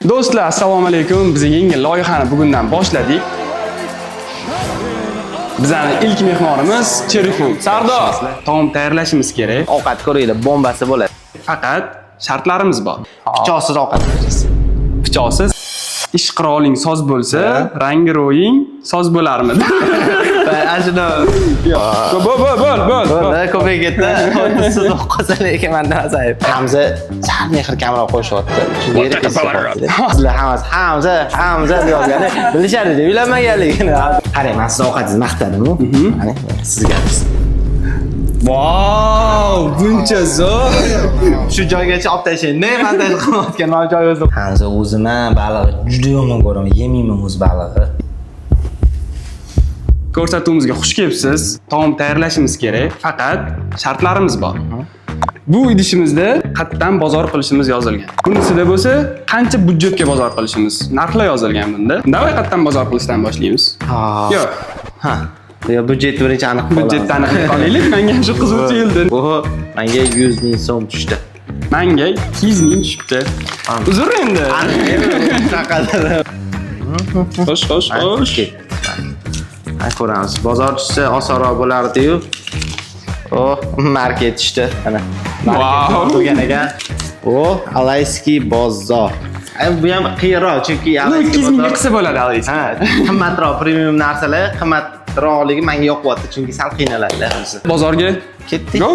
Do'stlar, assalomu alaykum. Biz yangi loyihani bugundan boshladik. Bizani ilk mehmonimiz Cherifun. Sardor, taom tayyorlashimiz kerak. Ovqat ko'ringlar, bombasi bo'ladi. Faqat shartlarimiz bor. Pichoqsiz ovqat pishirasiz. Pichoqsiz ish quroling soz bo'lsa, rangi ro'ying soz bo'larmidi? Ana shuni Bo'l, bo'l, bo'l, bo'l. bo'ldi, ko'payib ketdi. Tuzsiz bo'lib qolsa lekin manda azaib. Hamza sal mehr kamroq qo'shyapti. Shunga yarasha. Sizlar hammasi Hamza, Hamza deb yozgani bilishadi deb uylanmaganligini. Qarang, men sizni ovqatingizni maqtadim-ku. Qarang, sizga. Vau, buncha zo'r. Shu joygacha olib tashlang. Ne montaj qilayotgan mana joy o'zi. Hamza o'zim ham balig'i juda yomon ko'raman, yemayman o'zi balig'i. Ko'rsatuvimizga xush kelibsiz. Taom tayyorlashimiz kerak, faqat shartlarimiz bor. Bu idishimizda qatdan bozor qilishimiz yozilgan. Bunisida bo'lsa qancha byudjetga bozor qilishimiz, narxlar yozilgan bunda. Давай qatdan bozor qilishdan boshlaymiz. Yo'q, Ha. Yo, byudjetni birinchi aniq qilamiz. byudjetni aniq olaylik. Menga ham shu qiziq tuyuldi. Oho, menga 100 ming so'm tushdi. Menga 200 ming tushibdi. Uzr endi. Qanaqadir. Xo'sh, xo'sh, xo'sh. Ha, ko'ramiz. Bozor tushsa osonroq bo'lardi-yu. Oh, market tushdi. Mana. Market Wow. bo'lgan ekan. Oh, Alayskiy bozor. Ay, bu ham qiyinroq, chunki Bu Alayskiy 200 mingga bozor qilsa bo'ladi Alex. Ha, qimmatroq premium narsalar qimmatroqligi menga yoqyapti, chunki sal qiynaladi. Bozorga Ketdik. Go.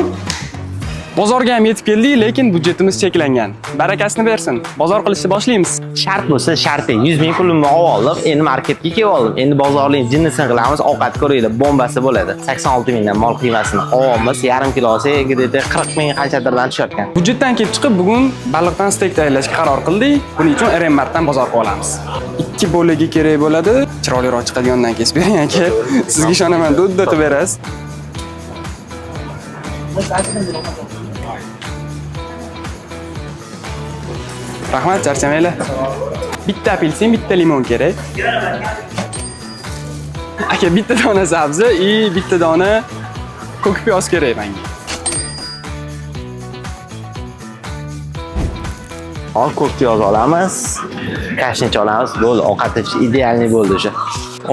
Bozorga ham yetib keldik, lekin byudjetimiz cheklangan. Barakasini bersin. Bozor qilishni boshlaymiz. Shart bo'lsa sharti 100 ming pulimni olib oldim, endi marketga kelib oldim. Endi bozorlik jinnisini qilamiz, ovqat ko'ringlar, bombasi bo'ladi. 86 mingdan mol qiymasini olamiz, yarim kilosi где-то 40 ming qanchadirdan tushar ekan. Byudjetdan kelib chiqib, bugun baliqdan steyk tayyorlashga qaror qildik. Buning uchun RM Martdan bozor qilib olamiz. Ikki bo'lagi kerak bo'ladi. Chiroyliroq chiqadigandan kesib bering aka. Sizga ishonaman, dudda qilib berasiz. Rahmat, charchamanglar. Bitta apelsin, bitta limon kerak. Aka, bitta dona sabzi и bitta dona ko'k piyoz kerak menga. Hop, ko'k piyoz olamiz, kashnich olamiz, bo'ldi, ovqat ichish idealniy bo'ldi o'sha.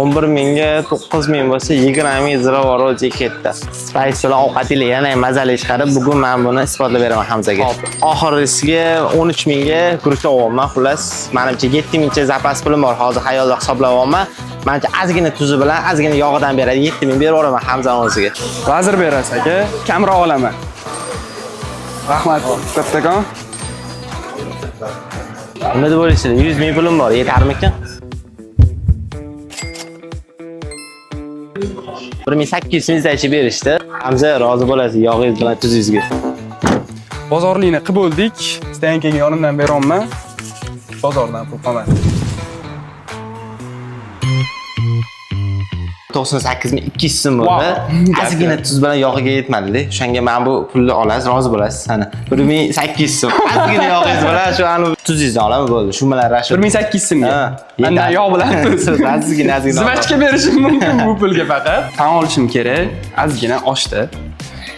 11 mingga 9 ming bo'lsa 20 ming ziravorga ketdi. Spice bilan ovqatinglar yana ham mazali chiqadi. Bugun men buni isbotlab beraman Hamzaga. Hop, oxirgisiga 13 mingga guruch olyapman. Xullas, menimcha 7 mingcha zapas pulim bor. Hozir xayolda hisoblayapman. Menimcha ozgina tuzi bilan, ozgina yog'idan beradi. 7 ming berib yuboraman Hamzani o'ziga. Vazir berasiz aka, kamroq olaman. Rahmat, kattakon. Nima deb o'ylaysizlar? 100 ming pulim bor, yetarmikan? 1800 ming berishdi. Hamza rozi bo'lasiz yog'ingiz bilan tuzingizga. Bozorlikni qilib bo'ldik. Stoyankaga yonimdan beryapman. Bozordan pul qolmadi. 98200 so'm bo'ldi. Wow. Ozgina tuz bilan yog'iga yetmadi-da. O'shanga men bu pulni olasiz, rozi bo'lasiz. Ana 1800 so'm. Ozgina yog'ingiz bilan shu ani tuzingizni olaman bo'ldi. Shu bilan rashod. 1800 so'mga. Ha, Mandan yetadi. yog' bilan tuz. Ozgina ozgina. Zivachka berishim mumkin bu pulga faqat. Tan olishim kerak, ozgina oshdi.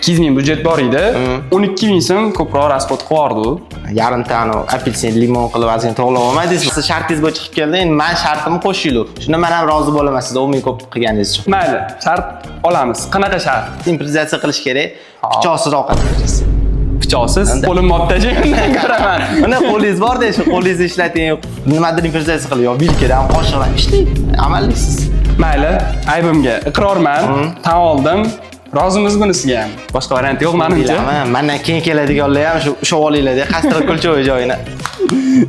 200 ming byudjet bor edi. 12 ming so'm ko'proq rasxod qilib yubordi u. Yarimta anu apelsin limon qilib ozgina to'g'lab olmadingiz. Siz shartingiz bo'yicha chiqib keldi. Endi men shartimni qo'shinglar. Shunda men ham rozi bo'laman siz 10 ming ko'p qilganingiz uchun. Mayli, shart olamiz. Qanaqa shart? Improvizatsiya qilish kerak. Pichoqsiz ovqat pishirasiz. Pichoqsiz qo'limni olib tashlayman, ko'raman. Mana qo'lingiz bor-da, shu qo'lingizni ishlating. Nimadir improvizatsiya qiling, yo vilkadan, qoshiqdan ishlang. Amalliksiz. Mayli, aybimga iqrorman, tan oldim. Rozimiz bunisiga ham. Boshqa variant yo'q menimcha. Bilaman, mandan keyin keladiganlar ham shu ushlab olinglar-da, qaysidir ключевой joyini.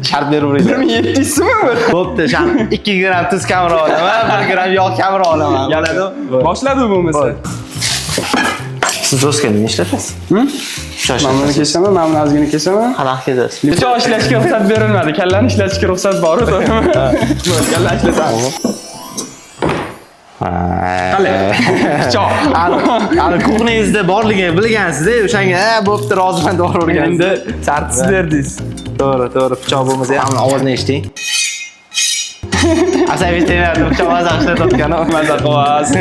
Shart berib uringlar. 1700 so'mmi bu? Bo'pti, shart 2 gram tuz kamroq olaman, 1 gram yog' kamroq olaman. Bo'ladimi? Boshladi bo'lmasa. Siz do'stga nima ishlatasiz? Pichoq Mana buni ishlatasiz. kesaman, mana buni ozgina kesaman. Qanaqa kesasiz? Pichoq ishlashga ruxsat berilmadi. Kallani ishlatishga ruxsat bor-ku, to'g'rimi? Bo'ldi, kallani ishlatamiz. Qalay? Pichoq. Ani kuxnyangizda borligini bilgansiz-da, o'shanga "Ha, bo'pti, roziman" deb yuborgansiz. Endi shartsiz berdingiz. To'g'ri, to'g'ri, pichoq bo'lmasa ham ovozini eshiting. Asabiy temardi, pichoq maza ishlatayotgani. Maza qilasiz.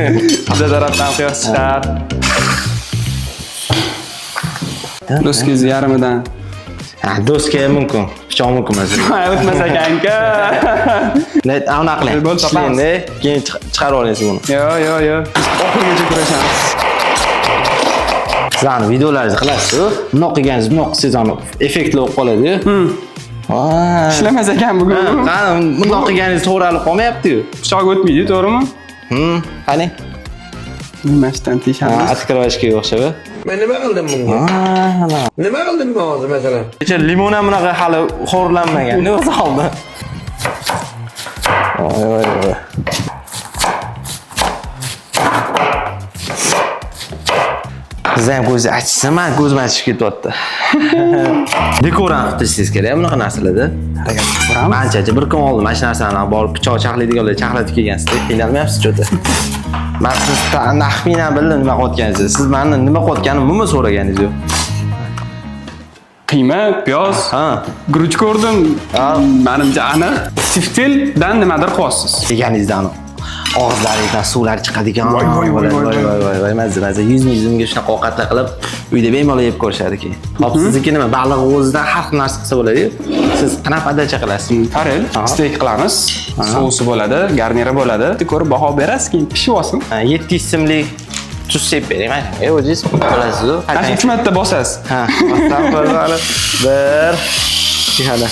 Biza tarafdan qiyosh chiqar. Do'stingiz yarmidan. Ha, do'stga ham mumkin. Pichoq mumkin emas. O'tmas ekan-ku. Ne, anaqa qiling. Bo'ldi, topamiz. Tishlang-da, keyin chiqarib olingiz buni. Yo, yo, yo. Biz oxirigacha kurashamiz. Sizlarni videolaringizni qilasiz-ku. Bundoq qilganingiz, bundoq qilsangiz ani effektli bo'lib qoladi-yu. Voy. Ishlamas ekan bugun. Qani, bundoq qilganingiz to'g'ralib qolmayapti-yu. Pichoq o'tmaydi, to'g'rimi? Qani? Nimasidan teshamiz? Открывашка ga o'xshab. Men nima qildim bunga? Ha, Nima qildim men hozir masalan? Kecha limon ham bunaqa hali xo'rlanmagan. Nima oldi? Voy voy voy. Siz ham ko'zingiz achishsin, man ko'zim achishib ketyapti. Dekor ham qilib tashlasangiz kerak bunaqa narsalarda. Harakat qilib ko'ramiz. Anchacha bir kun oldin mana shu narsani borib pichoq chaqlaydiganlar chaqlatib kelgansiz, qiynalmayapsiz cho'ta. Man siz taxminan bildim nima qilayotganingizni. Siz meni nima qilayotganimni umuman so'raganingiz yo'q. Qiyma, piyoz, Ha, guruch ko'rdim. Ha. Menimcha aniq. Tiftildan nimadir qilyapsiz. Yeganingizdan og'izlaringizdan suvlar chiqadigan. Voy, voy, voy, voy, voy, voy, voy, voy, mazza, mazza. 100 ming so'mga shunaqa ovqatlar qilib uyda bemalol yeb ko'rishadi keyin. Hop, sizniki nima? Baliq o'zidan har xil narsa qilsa bo'ladi-yu. Siz qanaqa подача qilasiz? Forel, steyk qilamiz. Sousi bo'ladi, garniri bo'ladi. Ko'rib baho berasiz, keyin pishib olsin. Ha, 700 so'mlik tuz sepib bering mana. E, o'zingiz bilasiz-ku. Mana shu 3 marta bosasiz. Ha, bossam bo'ladi. Bir, ikki, hali.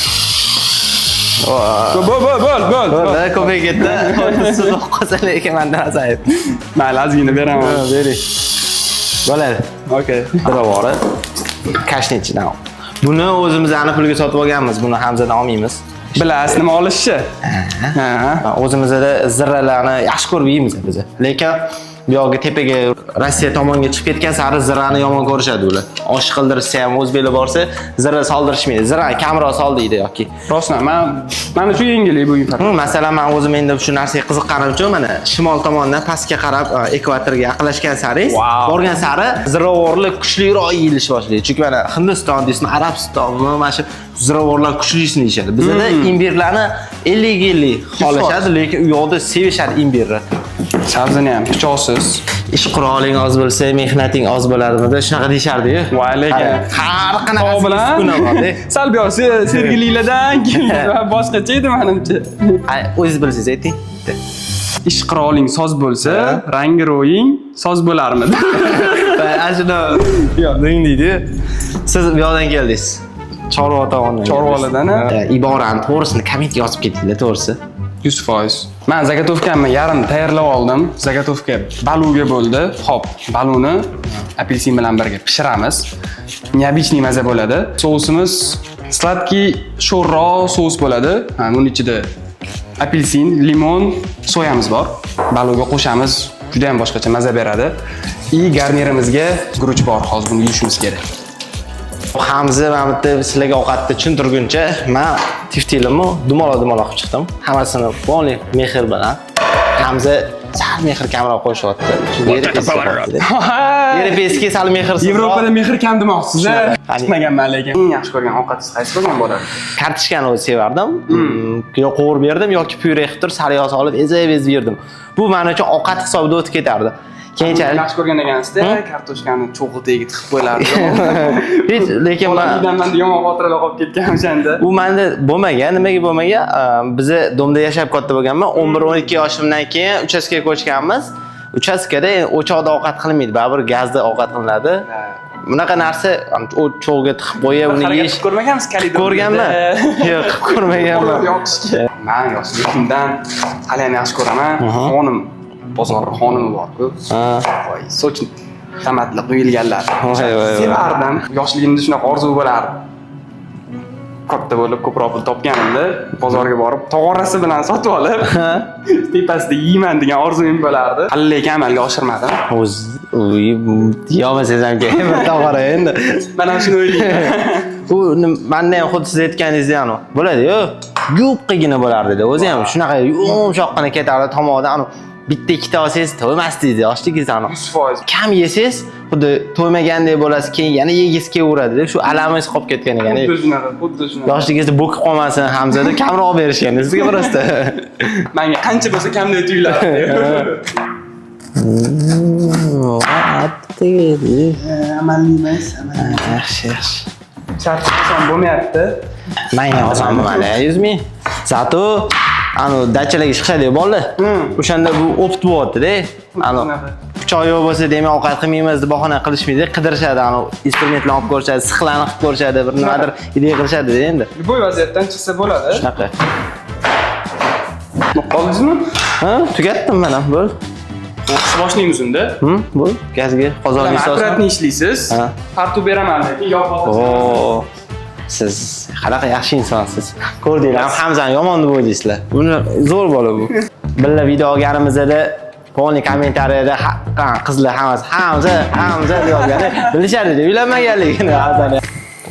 Bo'l, bo'l, bo'l, bo'l. Bo'ldi, ko'payib ketdi. Siz qolsa lekin menda ayb. Mayli, ozgina beraman. Ha, bering. Bo'ladi. Okey. Ziravori kashni ichidan. Buni o'zimizni pulga sotib olganmiz, buni Hamzadan olmaymiz. Bilasiz nima olishni? Ha. O'zimizda ziralarni yaxshi ko'rib yeymiz biz. Lekin bu yoqga tepaga Rossiya tomonga chiqib ketgan sari zirani yomon ko'rishadi ular. Osh qildirishsa ham o'zbeklar borsa zira soldirishmaydi. Zirani kamroq sol deydi yoki. Rostdan men mana shu yengillik bugun. Masalan, men o'zim endi shu narsaga qiziqqanim uchun mana shimol tomondan pastga qarab ekvatorga yaqinlashgan sari borgan sari ziravorlar kuchliroq yeyilish boshlaydi. Chunki mana Hindiston deysizmi, Arabistonmi, mana shu ziravorlar kuchlisini yeyishadi. Bizda imbirlarni 50-50 xohlashadi, lekin u yoqda sevishadi imbirni. Sabzini ham pichoqsiz. Ish quroling oz bo'lsa, mehnating oz bo'ladimi? Shunaqa deyishardi-yu. Voy, lekin har Tog' qanaqasi bilan uskuna bor-da. sal bu yoq sergililardan keyin boshqacha edi menimcha. Ay, o'zingiz bilsangiz ayting. Ish quroling soz bo'lsa, rangi ro'ying soz bo'larmidi? Ana shuni Yo'q. ding deydi. Siz bu yoqdan keldingiz. Chorva tomondan. Chorvalardan, ha? Iborani to'g'risini kommentga yozib ketinglar, to'g'risi. 100%. Men заготовка mni yarim tayyorlab oldim. Заготовка baluga bo'ldi. Xo'p, baluni apelsin bilan birga pishiramiz. Необычный maza bo'ladi. Sousimiz сладкий sho'rroq sous bo'ladi. Ha, buning ichida apelsin, limon, soyamiz bor. Baluga qo'shamiz. Juda ham boshqacha maza beradi. И garnirimizga guruch bor. Hozir buni yeyishimiz kerak. Hamza mana bu yerda sizlarga ovqatni tushuntirguncha men tiftilimni dumaloq dumaloq qilib chiqdim. Hammasini полный mehr bilan. Hamza sal mehr kamroq qo'shyapti. Chunki Европейский sal mehrsiz. Yevropada mehr kam demoqsiz, a? Shunaqa. Chiqmaganman lekin. Eng yaxshi ko'rgan ovqatingiz qaysi bo'lgan bo'ladi? Kartoshkani o'zi sevardim. Yo qovurib berdim yoki pyure qilib turib sariyog' solib ezib ezib yerdim. Bu men uchun ovqat hisobida o'tib ketardi. Keyinchalik Yaxshi ko'rgan ekansizda, kartoshkani cho'g'i tagiga tiqib qo'ylardi. Hech, lekin man Bolalikdan menda yomon xotiralar qolib ketgan o'shanda. U menda bo'lmagan, nimaga bo'lmagan? Biza дом da yashab katta bo'lganman. 11-12 yoshimdan keyin uchastkaga ko'chganmiz. Uchastkada endi o'choqda ovqat qilinmaydi, baribir gazda ovqat qilinadi. Bunaqa narsa o cho'g'ga tiqib qo'yib uni Harakat yeyish qilib ko'rmaganmiz koridorda. Ko'rganman. Yo'q, qilib ko'rmaganman. Yoqishga. Man yoshligimdan hali ham yaxshi ko'raman. Xonim bozor xonimi bor-ku. Voy, сочный tomatli quyilganlar. Voy, voy, voy. Sevardim. Yoshligimda shunaqa orzu bo'lardi. Katta bo'lib ko'proq pul topganimda bozorga borib tog'orasi bilan sotib olib tepasida yeyman degan orzuyim bo'lardi. Hali lekin amalga oshirmadim. O'z yeyolmasangiz ham keyin bir tog'ora endi. Man ham shuni o'ylayman. U manda ham xuddi siz aytganingizdek anu bo'ladi-yu, yupqagina bo'lardi-da. O'zi ham shunaqa yumshoqqina ketardi tomoqdan anu bitta ikkita olsangiz to'ymasdingiz yoshligingiz anu. 100%. Kam yesangiz xuddi to'ymagandek bo'lasiz, keyin yana yegingiz kelaveradi. Shu alamingiz qolib ketgan ekan. Xuddi shunaqa, xuddi shunaqa. Yoshligingizda bo'kib qolmasin Hamzada kamroq berishgan sizga просто. Menga qancha bo'lsa kamday tuyuladi. Amalli emas, Yaxshi, yaxshi. Shart oson bo'lmayapti. Menga oson bo'lmadi, 100 ming. Зато anu dachalarga chiqishadi bolalar. O'shanda bu опыт bo'lyapti-da. Anu Shunaqa. Pichoq yo'q bo'lsa, demak, ovqat qilmaymiz deb bahona qilishmaydi, qidirishadi, anu instrumentlarni olib ko'rishadi, sixlarni qilib ko'rishadi, bir nimadir ideya qilishadi endi. Любой vaziyatdan chiqsa bo'ladi. Shunaqa. Qoldingizmi? Ha, tugatdim mana, bo'l. O'qish boshlaymiz unda. Bo'l. Gazga qozonni sosaman. Аккуратно ishlaysiz. Ha. Fartu beraman lekin yopib. Oo. Siz qanaqa yaxshi insonsiz. Ko'rdinglar, Hamzani yomon deb o'ylaysizlar. Buni zo'r bola bu. Birga video olganimizda полный kommentariyada haqqan qizlar hammasi Hamza, Hamza deb yozgani bilishadi deb uylanmaganligini Hamzani.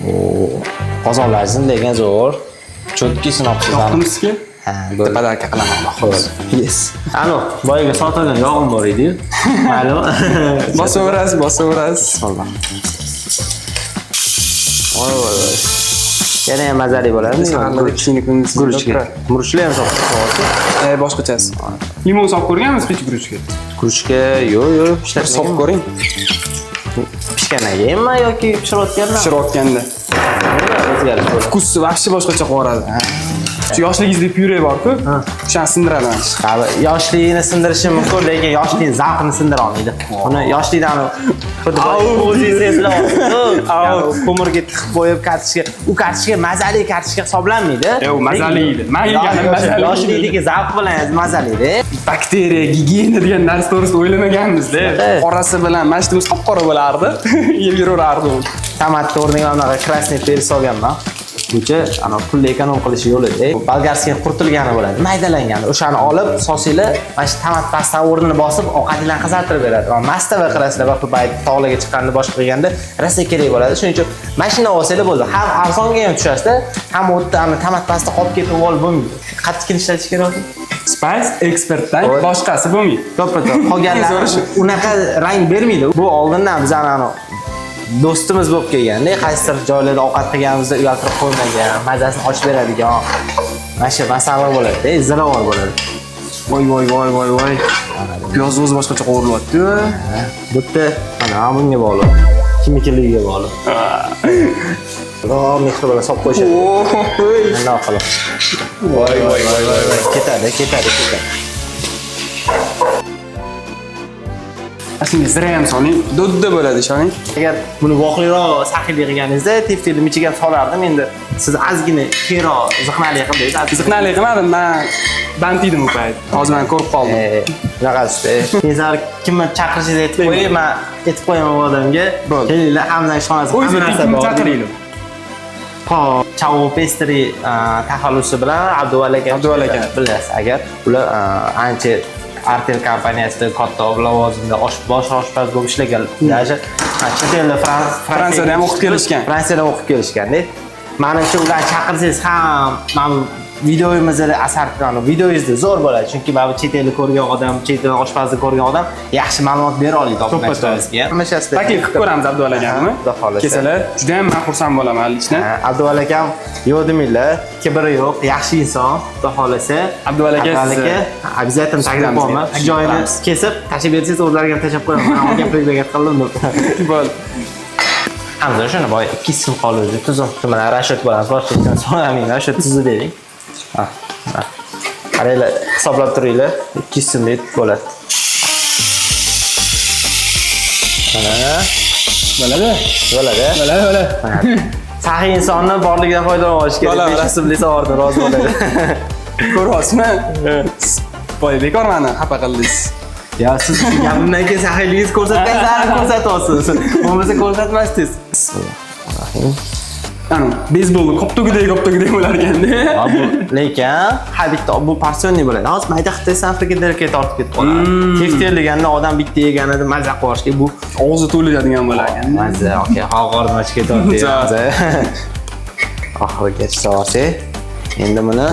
Oo, qozonlar lekin zo'r. Чёткий sinobsiz. Yoqdimizki? Ha, bo'ldi. Подарка qilaman, Alloh xohlasa. Yes. Alo, boyaga sotilgan yog'im bor edi-yu. Maylimi? Bosaverasiz, bosaverasiz. Bismillah. Voy voy voy. Yana ham mazali bo'ladimi? Guruchni. Guruchga. Guruchli ham solib qo'yasiz. Boshqachasi. Limon solib ko'rganmiz hech guruchga? Guruchga yo'q, yo'q, ishlatmagan. Solib ko'ring. Pishgandan keyinmi yoki pishirayotganda? Pishirayotganda. O'zgarish bo'ladi. Вкус i вообще boshqacha qilib yuboradi. Shu yoshligingizda pyure bor-ku, o'shani sindiradi. Abi, yoshligini sindirishi mumkin, lekin yoshlik zavqini sindira olmaydi. Uni yoshlikdan xuddi o'zingiz eslab ko'mirga tiqib qo'yib kartoshka, u kartoshka mazali kartoshka hisoblanmaydi. Yo'q, mazali edi. Man yeganim mazali edi. Yoshlikdagi zavq bilan mazalida. Bakteriya, gigiyena degan narsa to'g'risida o'ylamaganmiz-da. Shunaqa. Qorasi bilan mashtimiz qop-qora bo'lardi. Yeb yuraverardi u. Tomatni o'rniga anaqa красный перец olganman. Buchi ana pulni эконом qilish yo'lida. Болгарский quritilgani bo'ladi, maydalangani. O'shani olib, sosinglar mana shu tomat pastani o'rnini bosib, ovqatinglarni qizartirib beradi. Va mastava qilasizlar, bir payt tog'larga chiqqanda, boshqa qilganda rosa kerak bo'ladi. Shuning uchun mana shundan olsanglar bo'ldi. Ham arzonga ham tushasizda, ham u yerda ana tomat pasta qolib ketib olib bo'lmaydi. Qattiqini ishlatish kerak hozir. Spice Expertdan Voy. boshqasi bo'lmaydi. To'ppa-to'g'ri. Qolganlari Zo'ri shu. unaqa rang bermaydi. Bu oldindan bizani ana do'stimiz bo'lib kelganda, qaysidir joylarda ovqat qilganimizda uyaltirib qo'ymagan, mazasini ochib beradigan mana shu masalliq bo'ladi, ziravor bo'ladi. Voy voy voy voy voy. Piyoz o'zi boshqacha qovurilyapti-yu. Bu yerda mana bunga bog'liq. Kimnikiligiga bog'liq. Xudo mehr bilan solib qo'yishadi. Oy. Bundoq qilib. Voy voy voy voy. Ketadi, ketadi, ketadi. Aslida zira ham soling, dodda bo'ladi, ishoning. Agar buni voqliroq saxiylik qilganingizda teftelni ichiga ham solardim. Endi siz ozgina keyinroq ziqnalik qildingiz. Ziqnalik qilmadim, man band edim u payt. Hozir man ko'rib qoldim. Shunaqasida. Keyin safar kimni chaqirishingizni aytib qo'ying, man aytib qo'yaman u odamga. Bo'ldi. Kelinglar, Hamzani ishxonasi O'zingiz hamma narsa kimni bor. chaqiringlar? Ho, Chavo Pastry taxallusi bilan Abduvali aka. Abduvali aka. Bilasiz, agar ular ancha Artel kompaniyasida katta lavozimda bosh oshpaz bo'lib ishlagan. Даже chet elda Fransiyada ham o'qib kelishgan. Fransiyada o'qib kelishganda. Manimcha ularni chaqirsangiz ham mana bu videoyimizda asar, videoyingizda zo'r bo'ladi. Chunki mana bu chet elni ko'rgan odam, chet el oshpazni ko'rgan odam yaxshi ma'lumot bera oladi obunachilarimizga. Hammasida Taklif qilib ko'ramiz Abduvali akani. Xudo xohlasa. Kelsalar, juda ham men xursand bo'laman лично. Ha, Abduvali akam yo'q demanglar, kibri yo'q, yaxshi inson, xudo xohlasa. Abduvali aka Abduvali sizni aka обязательно taklif Suhbatimiz qilaman. Shu joyini qilamiz. kesib, tashlab bersangiz o'zlariga ham tashlab qo'yaman. Man olgan предлагать qildim deb. Bo'ldi. Hamza shuni boya 2 so'm qoldi. Tuzum bilan расчёт bo'lamiz. Boshqa hech narsa so'ramayman. Shu tuzni bering. Ha, ha. Qaranglar, hisoblab turinglar. 2 so'm yetib bo'ladi. Mana Bo'ladi. bo'ladi. Bo'ladi, bo'ladi. Saxiy insonni borligidan foydalanib olish kerak. Bo'ladi. 500 so'mlik savordan rozi bo'ladi. Ko'ryapsizmi? Voy, bekor mani xafa qildingiz. Ya siz shu gapimdan keyin saxiyligingiz ko'rsatgan sari ko'rsatyapsiz. Bo'lmasa ko'rsatmasdingiz. Bismillahirrohmanirrohim. Ana, beyzbolni koptogidek koptogidek bo'lar ekanda. Ha, bu lekin har bitta bu порционный bo'ladi. Hozir mayda qilib desam frikadelkaga tortib ketib qoladi. Teftel deganda odam bitta yeganida maza qilib yuborish kerak. Bu Og'zi to'ladigan bo'lar ekan. maza, okey, qornim ochib ketyapti. Ja. Maza. Oxirigacha solsak, endi buni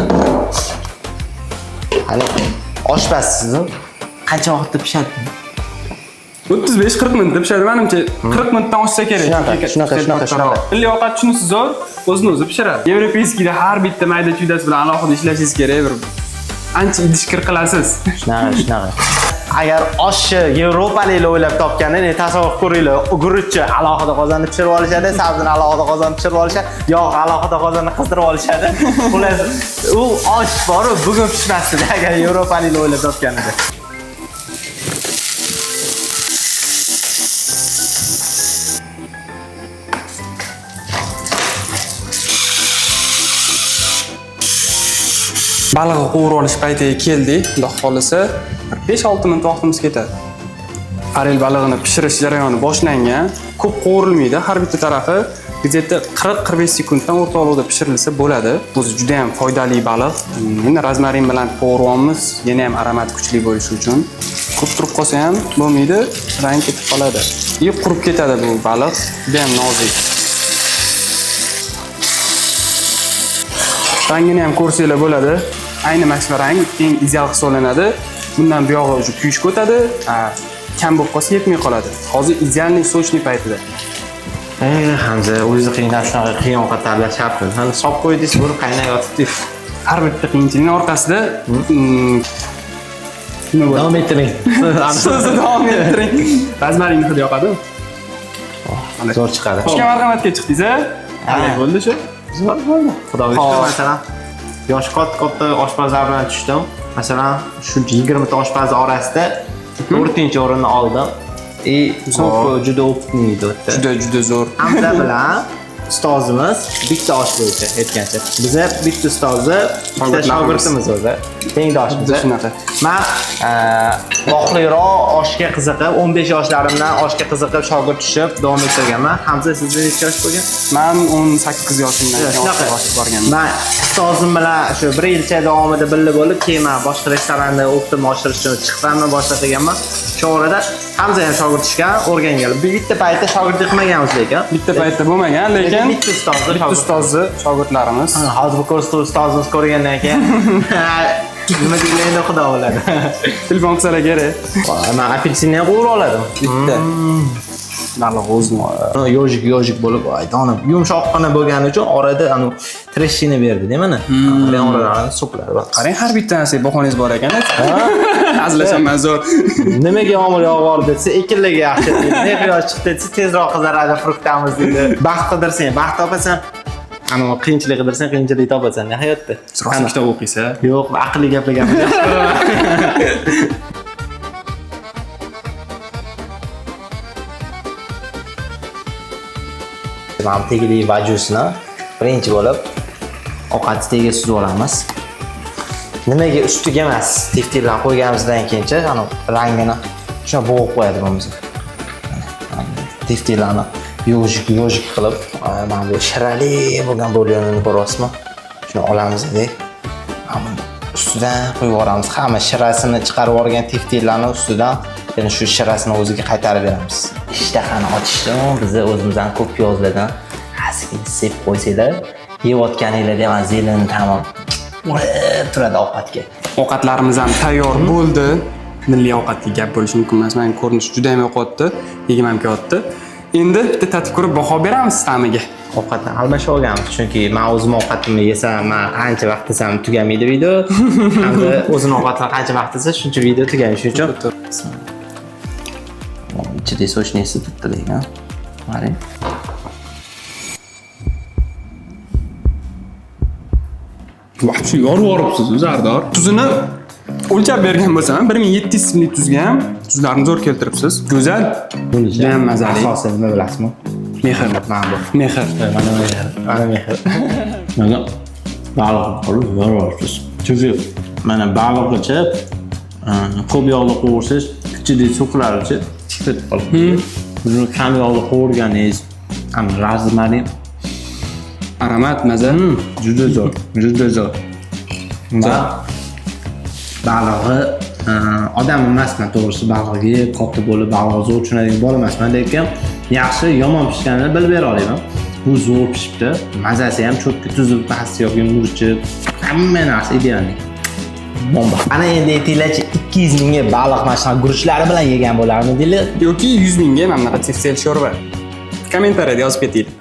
hali oshpazsiz qancha vaqtda pishadi? 35-40 minutda pishadi manimcha. 40 minutdan oshsa kerak. Shunaqa, shunaqa, shunaqa, shunaqa. Milliy ovqat shunisi zo'r, o'zini o'zi pishiradi. Европейский da har bitta mayda chuydasi bilan alohida ishlashingiz kerak bir. Ancha idish kir qilasiz. Shunaqa, shunaqa. Agar oshni yevropaliklar o'ylab topganini tasavvur ko'ringlar. Guruchni alohida qozonda pishirib olishadi, sabzini alohida qozonda pishirib olishadi, yog' alohida qozonda qizdirib olishadi. Xullas, u osh boru bugun pishmasdi agar yevropaliklar o'ylab topganida. Balig'i qovurib olish paytiga keldik. Xudo xohlasa 5-6 minut vaqtimiz ketadi. Forel balig'ini pishirish jarayoni boshlangan. Ko'p qovurilmaydi. Har bitta tarafi где-то 40-45 sekunddan o'rta olovda pishirilsa bo'ladi. O'zi juda ham foydali baliq. Endi rozmarin bilan qovuryapmiz, yana ham aromat kuchli bo'lishi uchun. Ko'p turib qolsa ham bo'lmaydi, rang ketib qoladi. И qurib ketadi bu baliq, juda ham nozik. Rangini ham ko'rsanglar bo'ladi. Ayni mana shu rang eng ideal hisoblanadi. Bundan buyog'i уже kuyishga o'tadi, kam bo'lib qolsa yetmay qoladi. Hozir идеальный сочный paytida. Hamza, o'zi qiynab shunaqa qiyin ovqat tayyorlashyapti. Hani solib qo'ydingiz, bo'lib qaynab yotibdi. Har bitta qiyinchilikning orqasida nima bo'ladi? Davom ettiring. So'zni davom ettiring. Rozmarin hidi yoqadimi? Zo'r chiqadi. Ishga marhamatga chiqdingiz, a? Qalay bo'ldi shu? Zo'r bo'ldi. Xudoga shukur, Hop. masalan, yoshi katta oshpazlar bilan tushdim. Masalan, shu 20 ta oshpaz orasida 4-o'rinni oldim. И ko'p juda опытный edi u yerda. Juda juda zo'r. Hamza bilan ustozimiz bitta osh bo'yicha aytgancha. Biza bitta ustozi, bitta Shogirdlarimiz. shogirdimiz o'zi. Tengdoshimiz. Xuddi shunaqa. Man vaqtliroq oshga qiziqib, 15 yoshlarimdan oshga qiziqib shogird tushib davom ettirganman. Hamza, sizda necha yosh bo'lgan? Man 18 yoshimdan keyin Shunaqa. oshga boshib borganman. Man ustozim bilan shu bir yilcha davomida birga bo'lib, keyin man boshqa restoranda опыт imni oshirish uchun chiqqanman, boshqa qilganman. Shu orada Hamza ham shogird tushgan, o'rgangan. Bitta paytda shogirdlik qilmaganmiz lekin. Bitta paytda bo'lmagan, lekin bitta ustozni bitta shogird. ustozni shogirdlarimiz. Hozir bu ko'rsatuv ustozimiz ko'rgandan keyin nima deydi endi Xudo biladi. Telefon qilsalar kerak. Man apelsinni ham qovura oladim. Bitta. Baliq o'zini Ёжик ёжик bo'lib, donib, yumshoqqina bo'lgani uchun orada anu трещина berdi, mana. Qarang, oralarini сок lari bor. Qarang, har bitta narsaga bahoningiz bor ekan. Hazillashaman zo'r. Nimaga yomg'ir yog'yor desa, ekinlarga yaxshi deydi. Ne quyosh chiqdi desa, tezroq qizaradi fruktamiz deydi. Baxt qidirsang, baxt topasan. Ana qiyinchilik qidirsang, qiyinchilik topasan hayotda. Rosa kitob o'qiysiz. Yo'q, aqlli gaplar gapirgan. Mana tegidagi vajusini birinchi bo'lib ovqatni tagiga suzib olamiz. Nimaga ustiga emas, teftellarni qo'yganimizdan keyincha ana rangini shuna bo'g'ib qo'yadi bo'lmasa. Teftellarni ёжик ёжик qilib, mana bu shirali bo'lgan bulyonini ko'ryapsizmi? Shuni olamiz endi. Mana buni ustidan qo'yib yuboramiz. Hamma shirasini chiqarib yuborgan teftellarni ustidan yana shu shirasini o'ziga qaytarib beramiz. Ishtahani ochishdi bizni o'zimizdan ko'p piyozlardan ozgina sepib qo'ysanglar, yeyotganinglarda ham zelini ta'mi urib turadi ovqatga. Ovqatlarimiz ham tayyor bo'ldi. Milliy ovqatga gap bo'lishi mumkin emas. Menga ko'rinishi juda ham yoqyapti. Yegim ham kelyapti. Endi bitta tatib ko'rib baho beramiz ta'miga. Ovqatni almashib olganmiz, chunki men o'zim ovqatimni yesam, men qancha vaqt desam tugamaydi video. Hamda o'zini ovqatini qancha vaqt desa, shuncha video tugamaydi. Shuning uchun ichida сочный si turibdi lekin. Qarang. Вообще yorib yuboribsiz, Zardor. Tuzini o'lchab bergan bo'lsam ham 1700 so'mlik tuzga ham tuzlarni zo'r keltiribsiz. Go'zal. Juda ham mazali. Asosi nima bilasizmi? Mehr. Mana bu. Mehr. Mana mehr. Mana mehr. Mana baliq qilib yorasiz. Chunki mana balig'icha ko'p yog'da qovursangiz ichidagi сок laricha chiqib ketib qoladi. Buni kam yog'da qovurganingiz, ham rozmarin Aromat, maza. Juda zo'r, juda zo'r. Va balig'i odam emasman to'g'risi, balig'iga yeb katta bo'lib balig'i zo'r tushunadigan bola emasman, lekin yaxshi yomon pishganini bilib bera olaman. Bu zo'r pishibdi, mazasi ham cho'tka tuzi pasti yoki murchi, hamma narsa идеальный. Bomba. Ana endi aytinglarchi, 200 mingga baliq mana shunaqa guruchlari bilan yegan bo'larmidinglar? Yoki 100 mingga mana bunaqa teftel sho'rva. Kommentariyada yozib ketinglar.